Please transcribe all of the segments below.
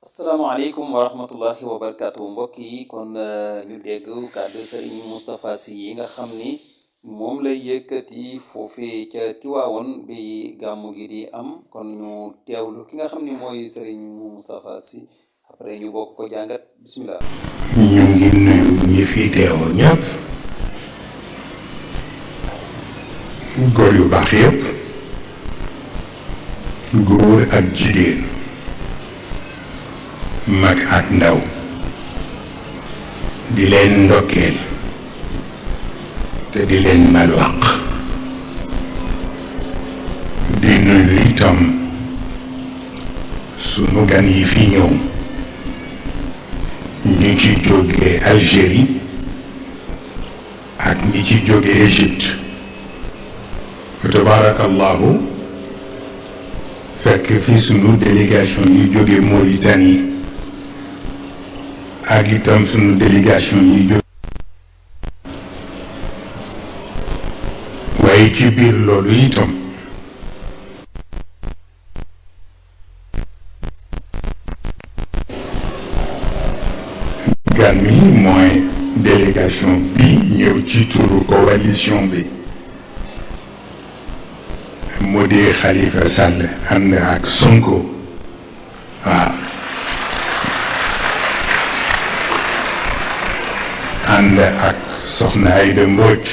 asalaamaaleykum wa rahmatullahi wa barakaatu mbokk yi kon ñu dégg kàddu Serigne Moustapha Sy yi nga xam ni moom lay yëkkati foofee ca Tiwaawoon bi gàmmu gi di am kon ñu teewlu ki nga xam ni mooy Serigne Moustapha Sy après ñu bokk ko jàngat bismillah. ñu ngi nuyu ñi fi teewoo ñëpp góor yu baax yëpp góor ak jigéen mag ak ndaw di leen ndokkeel te di leen balu àq di nuyu itam sunu gan yi fi ñëw ñi ci jógee Algérie ak ñi ci jógee Égypte tabarakallahu fekk fi sunu délégation yi jóge Mauritanie ak itam sunu délégation yi jóge waaye ci biir loolu itam gan mi mooy délégation bi ñëw ci turu coalition bi mu di Khalifa Sall ànd ak Sonko waaw ànd ak Soxna Aïda Mbodj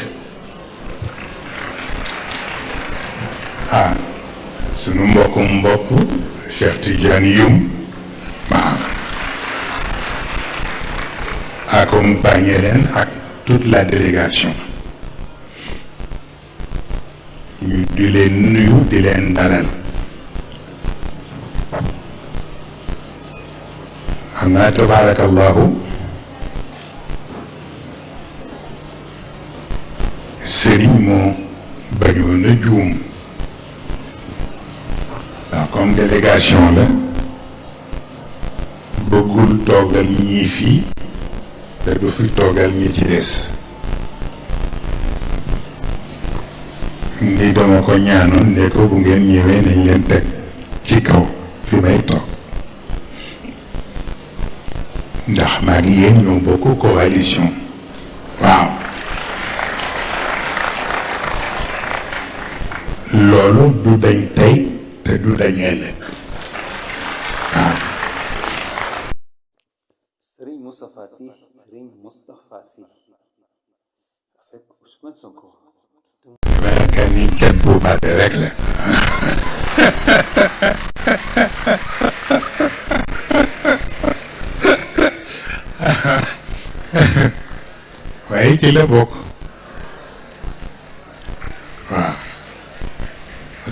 sunu mbokkum mbokk Cheikh Tidiane Youm waaw accompagné leen ak toute la délégation ñu di leen nuyu di leen dalal xam naa tabaarakallahu sëriñ moo bañoon a juum ndax comme délégation la bëggul toogal ñii fii te du fi toogal ñi ci des ndi dama ko ñaanoon ne ko bu ngeen ñëwee nañ leen teg ci kaw fi may toog ndax maa ngi yéen ñoo bokk coalition waaw loolu du dañ tey te du dañ ëllëg waaw. Serigne Moustapha Sy Serigne Moustapha Sy avec Ousmane Sonko. Amerika ni cat bu bari rek la waaye ci la bokk waaw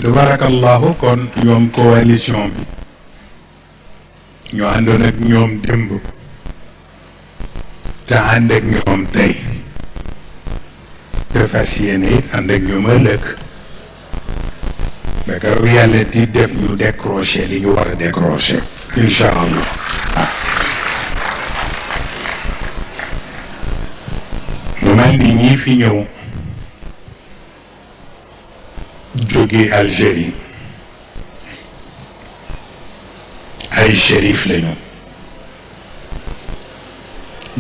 tabarakallahu kon ñoom coalition bi ñu àndoon ak ñoom démb te ànd ak ñoom tey te fas yéene it ànd ak ñoom ëllëg ba kaw yàlla ti def ñu décroché li ñu war a décroché incha allah mu mel ni ñii fi ñëw jóge Algérie ay shérif lañu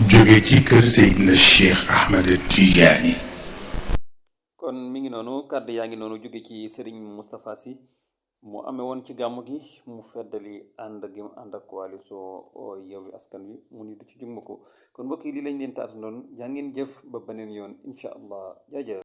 jóge ci kër Seydina Cheikh Ahmed Tidiane. kon mi ngi noonu kàddu yaa ngi noonu jóge ci Serigne Moustapha Sy mu amee woon ci gàmmu gi mu feddali ànd gi mu ànd ak coalition Yewwi Askan Wi mu ni du ci jug ma ko kon mbokk yi lii lañ leen taatu noonu jaa ngeen jëf ba beneen yoon incha allah jaajëf.